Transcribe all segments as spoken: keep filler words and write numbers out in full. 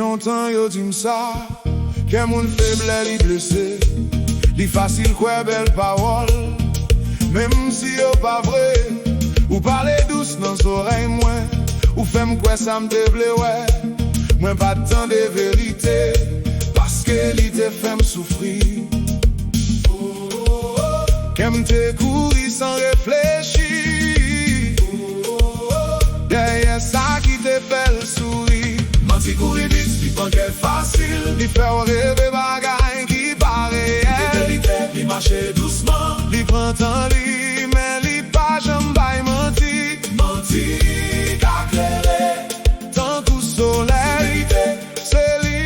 Lontan yo di m sa, kè moun feblè li blese. Li fasil kwè bèl pawòl, menm si yo pa vre. Ou pale dous nan zòrèy mwen, ou fè m kwè sa m te vle wè. Mwen pa t tande verite, paske li te fè m soufri. Kè m te kouri san reflechi dèyè sa ki te fè l souri. Manti kouri vit, li pran kè fasil. Li fè w reve bagay ki pa reyèl. Li di verite, li mache dousman. Li pran tan li, men li pa janm bay manti. Manti ka klere tankou solèy. Verite, se li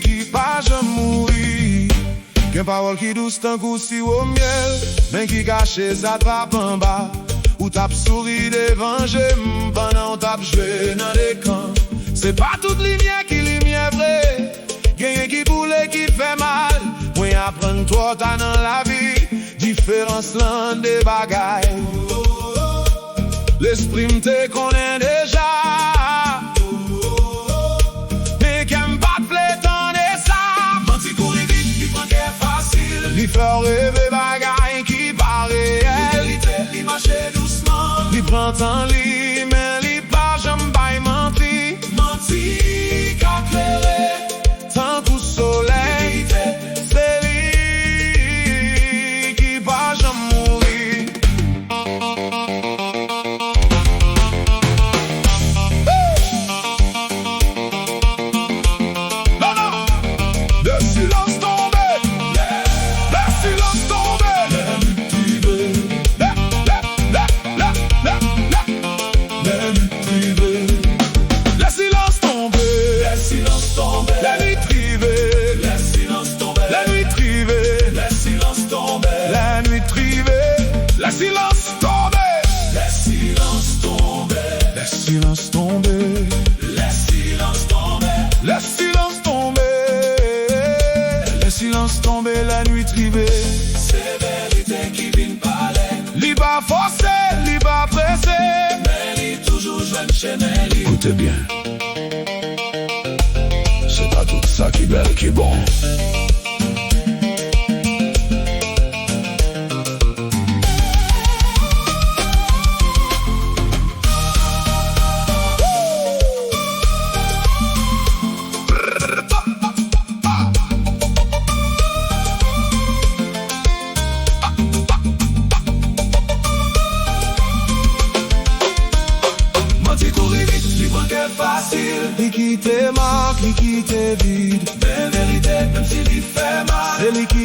ki pa janm mouri. Gen pawòl ki dous tankou siwo myèl, men ki kache zatrap anba. Ou t ap souri devan je m pandan w t ap jwe nan de kan. Se pa tout limyè ki limyè vre. Genyen ki boule, ki fè mal. Mwen aprann twò ta nan lavi diferans lan de bagay. Lespri m te konnen deja, men kè m pa t vle tande sa. Manti kouri vit, li pran kè fasil. Li fè w reve bagay ki pa reyèl. Li di verite, li mache dousman. Li pran tan li, men li pa janm bay manti. Manti ka klere tankou solèy. Se li ki pa janm mouri. Non, non. De silans tonbe. De silans tonbe. Lè, lè, lè, lè, lè, lè. Lè nwit rive. Lè silans tonbe. Lè silans tonbe. Lè nwit rive. Lè silans tonbe. Lè nwit rive. Lè silans tonbe. Lè nwit rive. Lè silans tonbe. Lè silans tonbe. Lè silans tonbe. Lè silans tonbe. Lè silans tonbe. Lè silans tonbe, lè nwit rive. Se verite ki vin pale. Li pa fòse, li pa prese. Men li toujou jwenn chemen li. Koute byen. Se pa tout sa ki bèl ki bon. Manti kouri vit, li pran kè fasil. Li kite mak, li kite vid. Men verite, menm si li fè mal. Se li ki